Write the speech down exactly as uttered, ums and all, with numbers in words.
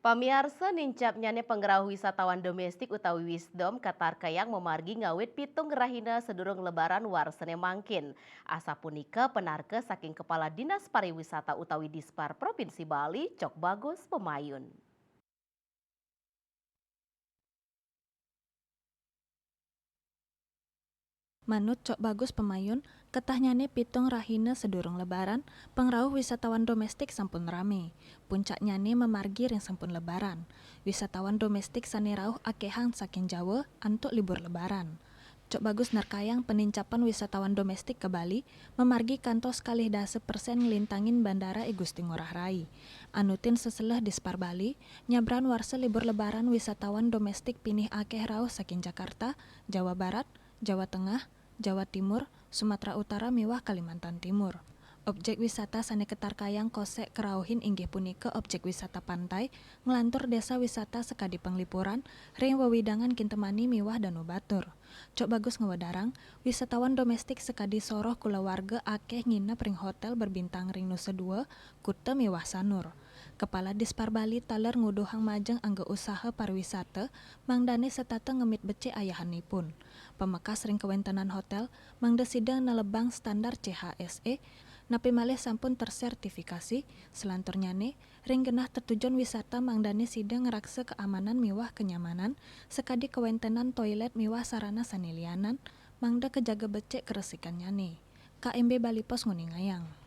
Pamiarsa, nincapnyané pangrauh wisatawan doméstik utawi wisdom katarkayang mamargi ngawit pitung rahina sadurung Lebaran warsané mangkin. Asapunika panarka saking Kepala Dinas Pariwisata utawi Dispar Provinsi Bali, Cok Bagus Pemayun. Manut Cok Bagus Pemayun, ketahnyané pitung rahina sadurung Lebaran, pangrauh wisatawan doméstik sampun ramé. Puncaknyané mamargi ring sampun Lebaran. Wisatawan doméstik sané rauh akéhang saking Jawa antuk libur Lebaran. Cok Bagus narkayang panincapan wisatawan doméstik ka Bali mamargi kantos kalih dasa persén nglintangin Bandara I Gusti Ngurah Rai. Anutin seseleh Dispar Bali, nyabran warsa libur Lebaran wisatawan doméstik pinih akéh rauh saking Jakarta, Jawa Barat, Jawa Tengah, Jawa Timur, Sumatera Utara miwah Kalimantan Timur. Objék wisata sané katarkayang kosék karauhin inggih punika objék wisata pantai, nglantur désa wisata sakadi panglipuran ring wewidangan Kintamani miwah Danu Batur. Cok Bagus ngwedarang, wisatawan doméstik sakadi soroh kulawarga akéh nginep ring hotél berbintang ring Nusa Dua, Kuta miwah Sanur. Kepala Dispar Bali taler nguduhang majeng angga usaha pariwisata mangdané setata ngemit becik ayahanipun. Pamekas ring kawéntenan hotél mangda sida nelebang standar C H S E, napi malih sampun tersertifikasi, selanturnyané ring genah tetujon wisata mangdané sida ngraksa keamanan miwah kenyamanan, sakadi kawéntenan toilét miwah sarana sané lianan, mangda kajaga becik keresikannyané. K M B Bali Post nguningayang.